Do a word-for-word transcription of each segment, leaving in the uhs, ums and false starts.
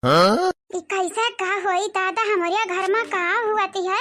हाँ? ई कैसे का होई दादा, हमरे घर मा का हुअत है?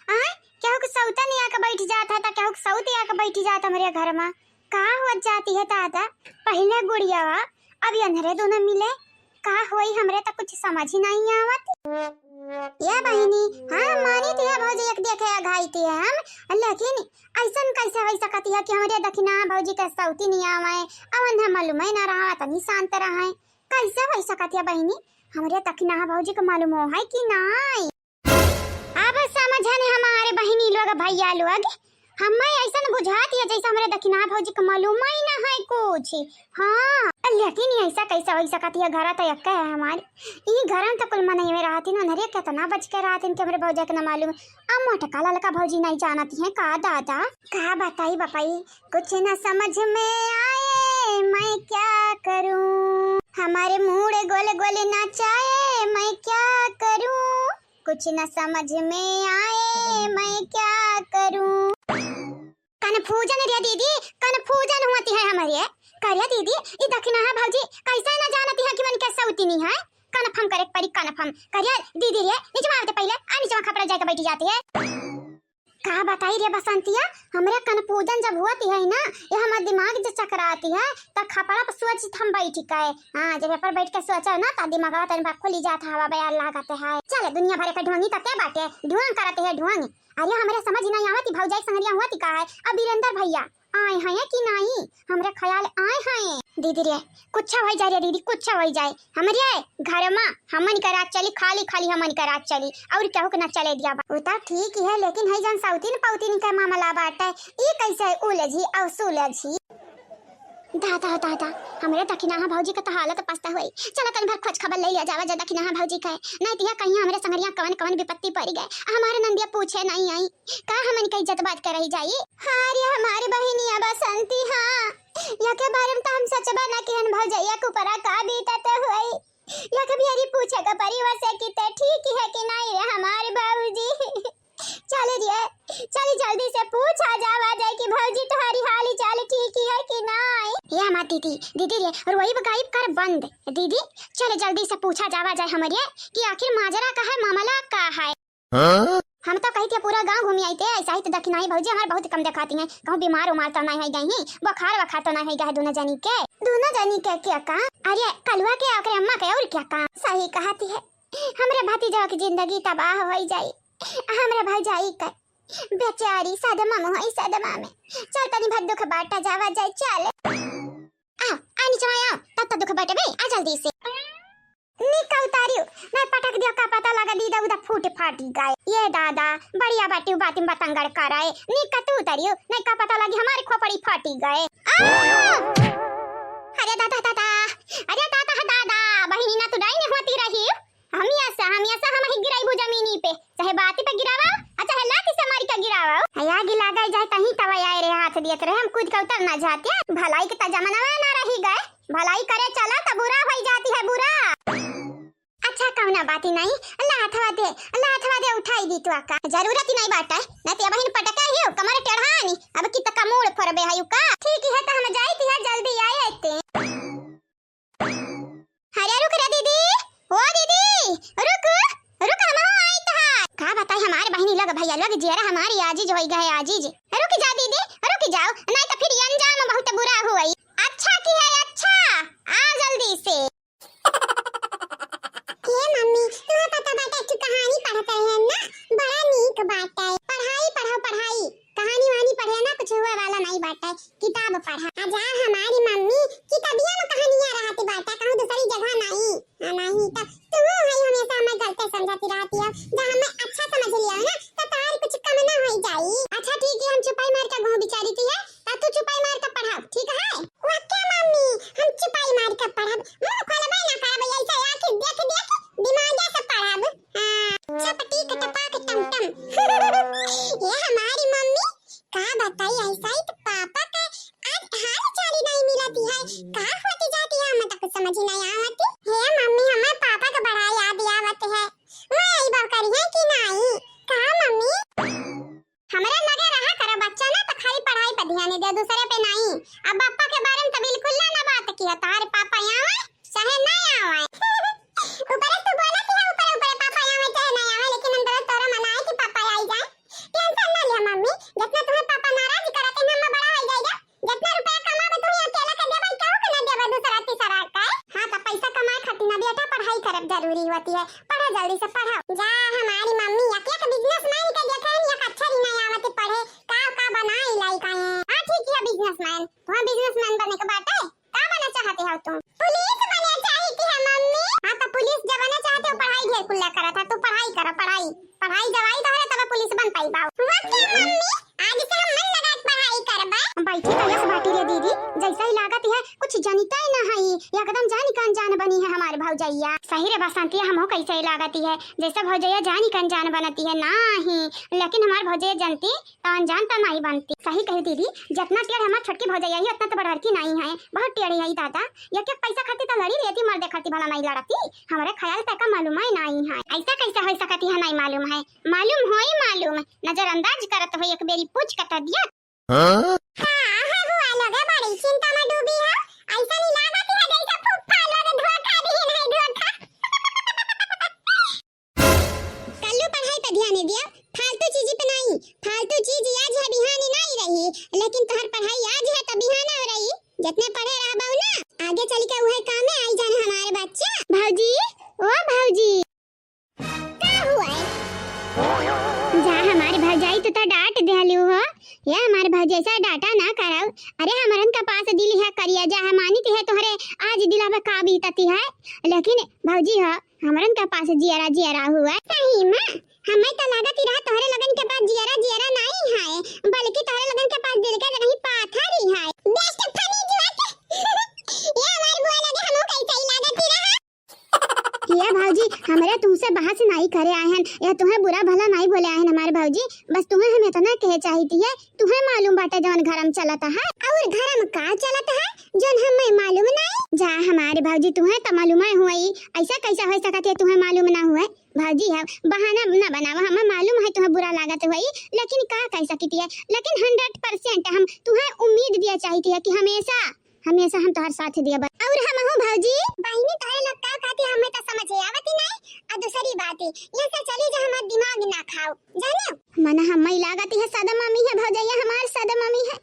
आय, केहू के सौतन आके बैठ जात है, त केहू के सौत आके बैठ जात हमरे घर मा। का होत जाती है दादा? पहिले गुड़ियावा, अब यन्हरे दोनों मिले। का होई, हमरे त कुछ समझ ही नहीं आवत। ये बहिनी, हाँ, मानी तो है भौजी, एक देखे अघाई थी हम, लेकिन ऐसन कैसे हो सकत है कि हमरे दखिना भौजी के सौती नहीं आवे, अवन हम मालूम ही ना रहा, तनी शांत रहे। कैसे हो सकत है बहिनी, हमरे दखिना भौजी के मालूम हो है कि नाई? अब समझन हमारे बहिनी लोग, भैया लोग, हमें ऐसन बुझात है जैसे हमरे दखिना भौजी के मालूम ही ना है कुछ। हाँ, लेकिन ऐसा कैसे हो सकत है, घर तो एक है हमारे, ई घर में तो कुल मनई में रहतिन, उन्हरे कितना बच के रहतिन कि हमरे भौजा के ना मालूम। अब मोटका ललका भौजी नहीं जानती है का दादा? का बताई बपाई, कुछ ना समझ में आए मैं क्या करूं, हमारे मूड़ गोल गोल नाचाए मैं क्या करूं, कुछ ना समझ में आए मैं क्या करूं। कन्फ्यूजन रे दीदी, कन्फ्यूजन होती है हमरे। करिया दीदी, ई दखिना है भौजी, कैसे ना जानती है कि मन के सौतीनी है? कन्फर्म करे पड़ी, कन्फर्म। करिया दीदी रे, नीचे आवे दे पहिले, आ नीचे खपड़ा जाके बैठी जाती है। का बताई रे बसंतिया, हमरे कन्फ्यूजन जब होती है ना, ये हमार दिमाग जे चकराती है, त खपड़ा पर सोचित हम बैठी गए। हाँ, जब पर बैठ के सोचा ना, त दिमागवा तन बा खुली जात, हवा बयार लागत है। चल, दुनिया भर के ढोंगी तते बाटे, ढोंग करत है ढोंग। अरे, हमरे समझ नहीं आवत, ई भौजाई संगरिया हुआ ती का है? अब वीरेंद्र भैया आए हैं कि नहीं? हमरे ख्याल आए हैं। दीदी रे, कुछ हो जाए रे दीदी, कुछ हो जाए। हमरे घर मा हमन के राज चली, खाली खाली हमन के राज चली, और केहू के ना चले दिया बा। वो तो ठीक ही है, लेकिन है जन सौतीन पौतीन के मामला बाटे, ई कैसे उलझी और सुलझी? दादा, दादा, हमरे दखिनाहा भौजी के तो हालत पछता होई। चला तनी भर खोज खबर ले लिया जावा जा दखिनाहा भौजी के। नहीं तो यह कहीं हमरे संगरिया कवन कवन विपत्ति पड़ गए, हमारे नंदिया पूछे नहीं आई, का हमन के इज्जत बात कर रही जाई? हाँ रे हमारे बहिनिया बसंती, हाँ, यह के बारे में तो हम सचबा ना किहन भौजैया के ऊपरा का बीतत होई। यह के बियरी पूछे के परी वसे कि ते ठीक है कि नहीं रे हमारे बाबूजी। चल रे, चल जल्दी से पूछा जावा जाए कि भौजी तुम्हारी हाली चाल ठीक ही है कि नाई। ये हमार दीदी, दीदी रे, रोइब गाइब कर बंद। दीदी, चल जल्दी से पूछा जावा जाए हमरे कि आखिर माजरा का है, मामला का है। हाँ? हम तो कही थे पूरा गांव घूमी आई थे, ऐसा ही तो दखिनाही भौजी हमार बहुत कम दिखाती हैं। कहूँ बीमार उमार तो नहीं हो गई ही, बुखार वखार तो नहीं हो गया है दोनों जनी के? दोनों जनी के क्या काम? अरे कलुआ के, ओकरे अम्मा के, और क्या काम? सही कहती है। हमरे भतीजवा की जिंदगी तबाह हो जाई, हमरे भौजाई के बेचारी सदमा में होई, सदमा में। चल तनी भर दुख बांटा जावा जाए, चल। आ, आ नीचे आओ, तब तक दुख बांटे बे, आ जल्दी से। निका उतारियो, नहीं पटक दियो का पता लगा दीदा उदा फूट फाटी गए। ये दादा, बढ़िया बाटी बाती में बतंगड़ कराए। निका तू उतारियो, नहीं का पता लगी हमारी खोपड़ी फाटी गए। आ! अरे दादा, दादा, अरे दादा, दादा, बहिनी ना तू डाइन होती रही। हमेशा, हमेशा हम ही गिराइबू जमीनी पे, चाहे बाती पे गिरावा, आ चाहे लाठी से मारी के गिरावा। आ आगी लागे जाए तहीं तवा आए रे हाथ दियत रहे, हम कूद के उतर ना जाते। भलाई के त जमाना ना रही गए, भलाई करे चला त बुरा होई जाती है बुरा। अच्छा कौना बाती नहीं, अल्लाह हथवा दे, अल्लाह हथवा दे उठाई दी तू आका, जरूरत ही नहीं बाटा, नहीं तो बहिन पटका ही हो, कमर टेढ़ानी, अब की तका मूड़ फोरबे है का? ठीक है त हम जाई थी है, जल्दी आए आते। अरे रुक रे दीदी, ओ दीदी, रुक, रुक, हम आई तहार। का बताई हमारे बहिनी लोग, भैया लोग, जियरा हमारी आजीज होई गए, आजीज। रुक जा दीदी, रुक जाओ, नहीं तो फिर ये अंजाम बहुत बुरा हुई। अच्छा की है, अच्छा, आ जल्दी से। ए मम्मी, तुम्हें पता बाटे कि कहानी पढ़त रहे ना, बड़ा नीक बाटे। पढ़ाई पढ़ाओ, पढ़ाई। कहानी वहानी पढ़े ना, कुछ हुए वाला नहीं बाटे, किताब पढ़ा। आ जा हमारी मम्मी, किताबिया में कहानियां रहती बाटे, कहूँ दूसरी जगह नहीं। आ नहीं तो तू है हमेशा हमें गलते समझती रहती है, जब हमें अच्छा समझ लिया ना, तो तार कुछ कम ना हो जाई। अच्छा ठीक है, करब जरूरी होती है। पढ़ा जल्दी से पढ़ा। जा हमारी मम्मी, एक एक businessman के देखे हैं, एक अक्षर ही नहीं आवत पढ़े। का का बनाई लाई काहे? हाँ ठीक है businessman, तुम्हारा businessman बने के बाटे। का बने चाहते हो तुम? पुलिस बने चाहती है मम्मी। हाँ तो पुलिस जब बने चाहते हो, पढ़ाई ढेर कुल्ला करत है, तू पढ़ाई करो, पढ़ाई, पढ़ाई जब आई तोहरे तब पुलिस बन पाई बाऊ। वाह क्या मम्मी, आज से हम मन लगा के पढ़ाई करबे। बैठी तो यस बाटी रे दीदी, जैसा ही लागत है कुछ जनिता ही ना है, एकदम जानी का अनजान बनी है हमारे भौजैया। सही रे बसंतिया, हमहू कैसे ही लागत है जैसे भौजैया जानी का अनजान बनती है ना ही, लेकिन हमारे भौजैया जनती तो अनजान तो नहीं बनती। सही कही दीदी, जितना टेढ़ हमार छोटकी भौजैया ही उतना तो बड़हरकी नहीं है, बहुत टेढ़ी है दादा। एक एक पैसा खातिर तो लड़ी रहती, मर्दे खातिर भला नहीं लड़ती। हमारे ख्याल तक का मालूम है नहीं है, ऐसा कैसे हो सकती है नहीं मालूम है? मालूम होई मालूम, नजरअंदाज करत हो, एक बेरी पूछ के तो दिया। हाँ? का है हुआ लोग बड़ी चिंता में डूबी है, ऐसा नहीं लागत है जैसे फूफा लोग धोखा दिए नहीं धोखा। कल्लू पढ़ाई पे ध्यान दिया, फालतू चीज पे नहीं। फालतू चीज आज है बिहान नहीं रही, लेकिन तोहर पढ़ाई आज है तो बिहान हो रही। जितने पढ़े रहबो ना, आगे चल के उहे काम में आई जान हमारे बच्चा। भौजी, ओ भौजी। का हुआ है? जा हमारे भौजाई, तू तो डांट देलू हो। ये हमारे भौजाई से डांटा ना करब। अरे हमरन के पास दिल है करिया जा, हम मानित है तोहरे आज दिला पे का बीतती है, लेकिन भौजी हो, हमरन के पास जियरा जियरा हुआ। सही में, हमें तो लागत ही रहा तोहरे लगन के पास जियरा जियरा नहीं है, बल्कि तोहरे लगन के पास दिल के जगह पाथर ही है। Best funny joke। ये हमार बुआ लगे हमहू कैसे ही लागत ही रहा। ये भौजी, हमरे तुमसे बहस नहीं करे आए हैं, या तुम्हें बुरा भला नहीं बोले आए हैं हमारे भौजी, बस तुम्हें हम इतना कहे चाहती है, तुम्हें मालूम बाटे जौन घरम चलत है? और घरम का चलत है जौन हमें मालूम नहीं? जा हमारे भौजी, तुम्हें तो मालूम है हुई, ऐसा कैसा हो सकत है तुम्हें मालूम ना हुए? भौजी है, बहाना ना बनावा, हमें मालूम है तुम्हें बुरा लागत हुई, लेकिन का कह सकती है, लेकिन hundred percent हम तुम्हें उम्मीद दिया चाहती है कि हमेशा, हमेशा हम तुम्हारे साथ दिया बा। और हम हो भौजी। बहिनी तोहरे लोग का कहती हमें तो समझ आवत ही नहीं, और दूसरी बात है, ये से चली जा हमार दिमाग ना खाओ, जाने? मने हमें लागत है सदमा में है भौजैया, हमार सदमा में है।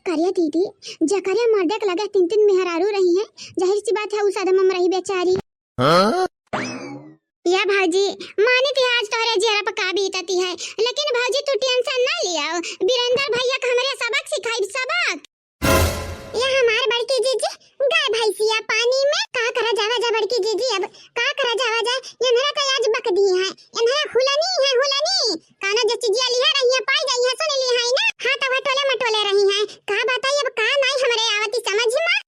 करिया दीदी, जकरे मर्दे के लगे तीन तीन मेहरारू रही हैं, जाहिर सी बात है उ सदमा में रही बेचारी। हाँ? या भौजी, मानित है आज तोहरे जियरा पर का बीतती है, लेकिन भौजी तू tension ना लियाओ, वीरेंद्र भैया के हमरे सबक सिखाइब, सबक। या हमार बड़की जीजी, गाय भैंसिया पानी में का करा जावा जा बड़की जीजी, अब का करा जावा जा, यन्हरा तो आज बक दी है, यन्हरा हुलनी है, हुलनी, काना जो चिजिया लिहा रही है, पाई जाई है, सुन ली है ना, हाँ तो वह टोले मटोले रही है, का बताई अब का नाई हमरे आवती समझ में।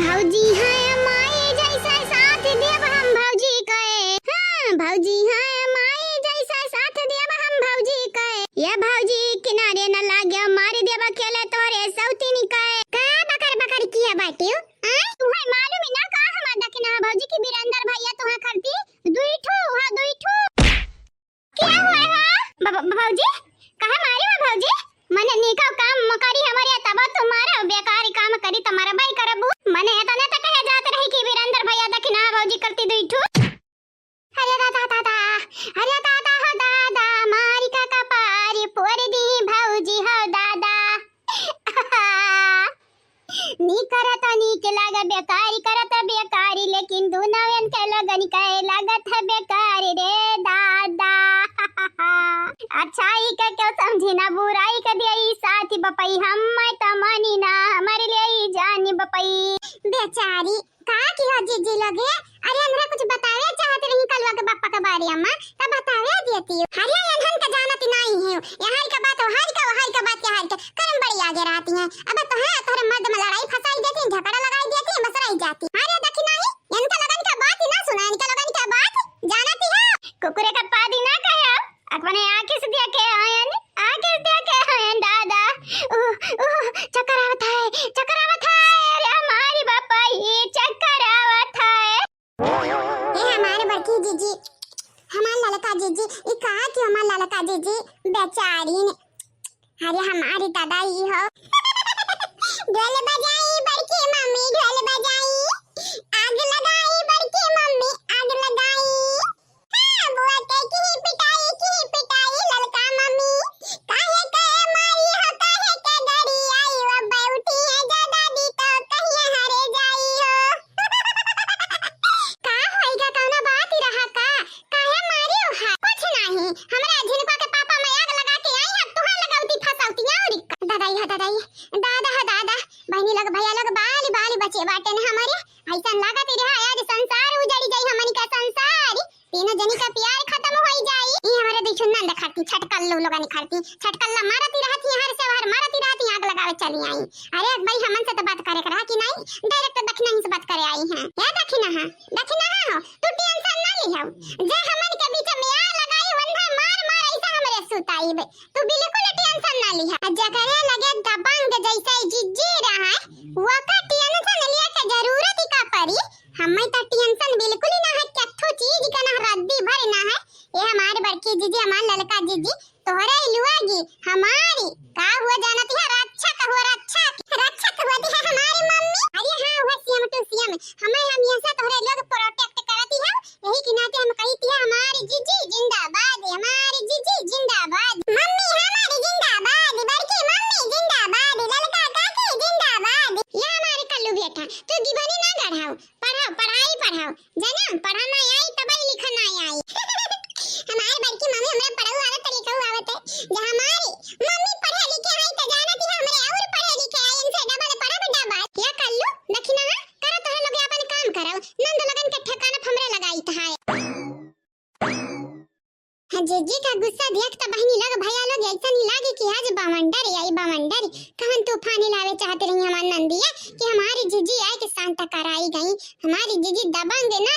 भौजी है माई जैसा साथ देब हम भौजी के। हाँ, भौजी है माई जैसा साथ देब हम भौजी के। ये भौजी किनारे न लाग्यो, मार देब खेले तोरे सौतीन के। का बकर बकर किया बाटियो? आय, तुहे मालूम ही ना का हमार दखिना है भौजी की वीरेंद्र भैया तुहे खरती दुई ठो, हाँ, दुई ठो। क्या हुआ है? ब-, ब-, भौजी, काहे मारी हो भौजी? मने नीका काम म करी हमरे तब तुम्हारा बेकारी काम करी तुम्हारा बाई करबू। मने एतने त कहे जात रही कि वीरेंद्र भैया दखिना भौजी करती दुई ठो। अरे दादा दादा, अरे दादा हो दादा, मारी का कपारी पोर दी भौजी हो दादा। नी करत नीक लाग बेकारी, करत बेकारी, लेकिन दुनवन के लगन के लागत है बेकारी रे दादा। अच्छाई के क्यों समझी ना, बुराई के देई साथ बपई, हम त मानी ना, हमर लेई जानी बपई। बेचारी, का की हो जीजी लोगे? अरे हमरा कुछ बतावे चाहत रही कलवा के बापा के बारे अम्मा, त बतावे देती। अरे एनहन के जानत नहीं है, यहाँ के बात वहाँ के, वहाँ के बात यहाँ के, करम बड़ी आगे रहती हैं। अब तो है तोहरे मर्द में लड़ाई फंसाई देती, झगड़ा लगाई देती, बस रह जाती। अरे देखी नहीं, इनका लगन का बात ही ना सुना, इनका लगन का बात जानती है। कुकुरे का पादी ना कहे, अपने आँखी से देखे आयन, आँखी से देखे आयन दादा। उह, उह, चक्कर आवत है, चक्कर आवत है, अरे हमारी बापा ये चक्कर आवत है। ए हमारे बड़की जीजी, हमार ललका जीजी, ई कहा कि हमार ललका जीजी बेचारी ने, अरे हमारी दादा ई हो। ढोल बजाई बड़की मम्मी, ढोल बजाई, आग लगाई बड़की मम्मी, आग लगाई। हाँ, बुआ के की पिटाई, की पिटाई ललका मम्मी, काहे के मारी हो, काहे के गड़ी आई, अब उठी है जा दादी तो कहिए हरे जाई हो। का होइगा तू लोगन खरती छटकल्ला मारती रहती, हर से हर मारती रहती, आग लगावे चली आई। अरे भाई, हमन से तो बात करे के रहा कि नहीं, direct दखिना ही से बात करे आई हैं। ए दखिना हा, दखिना हा हो, तू tension ना लिहौ। जे हमन के बीच में आग लगाई, वंधा मार मार ऐसा हमरे सुताई बे। तू बिल्कुल tension ना लिहा। आ जकरे लगे दबंग जैसे जिज्जी रहे, ओकर tension लिया के जरूरत ही का पड़ी? हमें तो tension बिल्कुल ही ना है, कथो चीज का ना रद्दी भर ना है। ये हमारे बड़की जिज्जी, हमारे ललका जिज्जी, तोहरे लुआगी हमारी का हुआ जानती है? रक्षक हुआ, रक्षक, रक्षक हुआ दी है हमारी मम्मी। अरे हाँ, हुआ same to same। हमें हमेशा तोहरे लोग protect करती है, यही के नाते हम कही थी, हमारी जिज्जी जिंदाबाद, हमारी जिज्जी जिंदाबाद, मम्मी हमारी जिंदाबाद, बड़की मम्मी जिंदाबाद, ललका काकी जिंदाबाद। या हमारे कल्लू बेटा, तू गिबनी ना गढ़ाओ, पढ़ाओ, पढ़ाई पढ़ाओ, जना, पढ़ा ना आई, तबई लिखा ना आई। हमारे बड़की मम्मी हमरा पढ़ऊ आवत, लिखऊ आवत है, जे हमारी मम्मी पढ़े लिखे आई, त जानत ही हमरे और पढ़े लिखे आई, इनसे double पढ़ब double। या कल्लू, दखिना हा, करो तोहरे लोग अपन काम करो, नंद लगन के ठिकाना हमरे लगाई त है। हाँ, जिज्जी का गुस्सा देख त बहिनी लोग, भैया लोग, ऐसा नहीं लागे कि आज बवंडर आई, बवंडर कवन तूफान लावे चाहत रही हमार नंदिया कि हमारी जिज्जी आए के शांत कराई गई। हमारी जिज्जी दबंग ना